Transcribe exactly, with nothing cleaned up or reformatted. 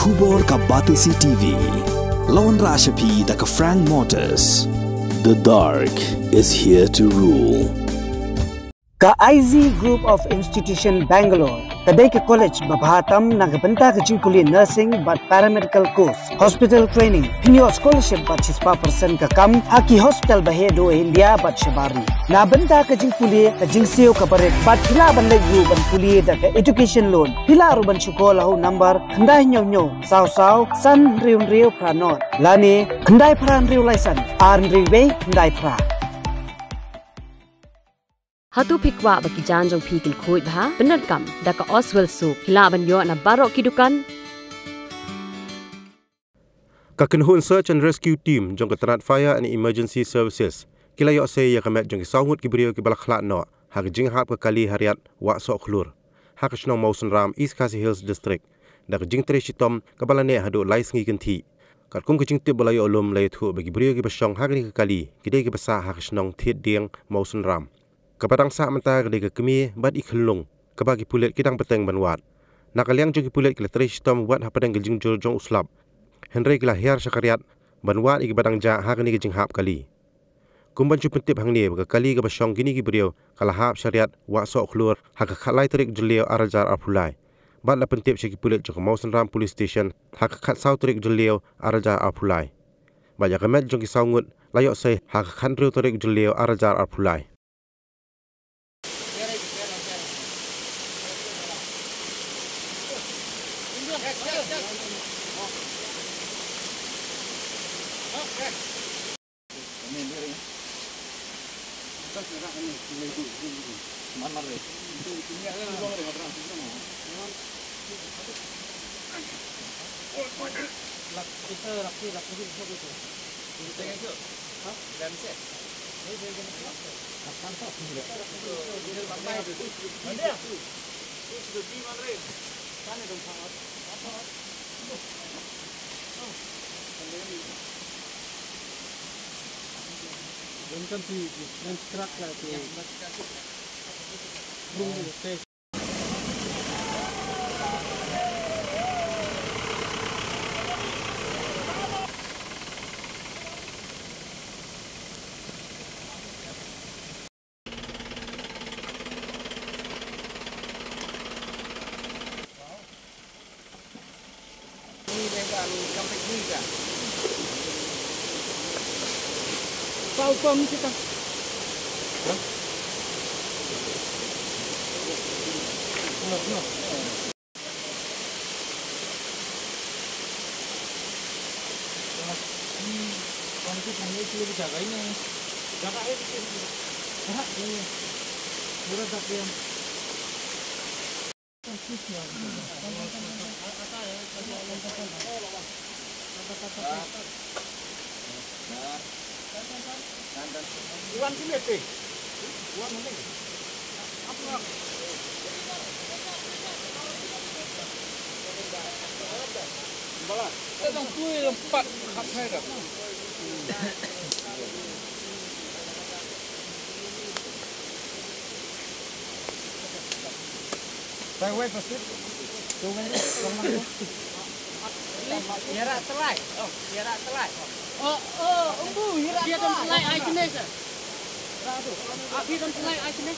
Khubor ka Batesi T V. La wanrah sha phi da ka Frank Motors. The dark is here to rule. Ka I Z Group of Institution Bangalore ka dei ka college ba bha tam na ka bynta ka jingpule nursing bad paramedical course, hospital training, pynïoh scholarship bad shispah percent ka kam ha ki hospital ba heh duh ha India bad shabar ri. Na bynta ka jingpule ka jingsiew ka barit bad phi lah ban leit ruh ban pule da ka education loan. Phi lah ruh ban shu call ha u number khyndai hynñiew hynñiew saw saw san hynriew hynriew phra nod lane khyndai phra hynriew lai san ar hynriew wei khyndai phra. Hato phi kwah ba ki jaiñ jong phi kin khuid bha? Pyndonkam da ka Oswell Soap. Phi lah ban ïoh na baroh ki dukan. Ka kynhun Search and Rescue Team jong ka tnat Fire and Emergency Services ki la ïoh sei ïa ka met jong ki saw ngut ki briew kiba la khlad noh ha ka jinghap ka kali ha riat Wahsohkhlur, ha ka shnong Mawsynram, East Khasi Hills District, da ka jingtrei shitom kaba la neh haduh lai sngi kynthih. Katkum ka jingtip ba la ïoh lum, la ïathuh ba ki briew kiba shong ha kane ka kali ki dei kiba sah ha ka shnong Thied Dieng, Mawsynram. Kaba dang sah mynta ka dei ka kmie bad i khunlung, kaba ki pulit ki dang bteng ban wad. Na ka liang jong ki pulit ki la trei shitom wat hapdeng ka jingjur jong u slap, hynrei ki la hiar sha ka riat ban wad ïa kiba dang jah ha kane ka jinghap kali. Kum ban shu pyntip hangne ba ka kali kaba shong kine ki briew ka la hap sha riat Wahsohkhlur ha ka khatlai tarik Jylliew ar hajar arphew lai, bad la pyntip sha ki pulit jong ka Mawsynram Police Station ha ka khatsaw tarik Jylliew ar hajar arphew lai. Bad ïa ka met jong ki saw ngut la ïoh sei ha ka khathynriew tarik Jylliew ar hajar arphew lai. Ïarap telai. Oh, oh, embu, ïarap telai. Ai kene ka. Abi dam telai ai kene.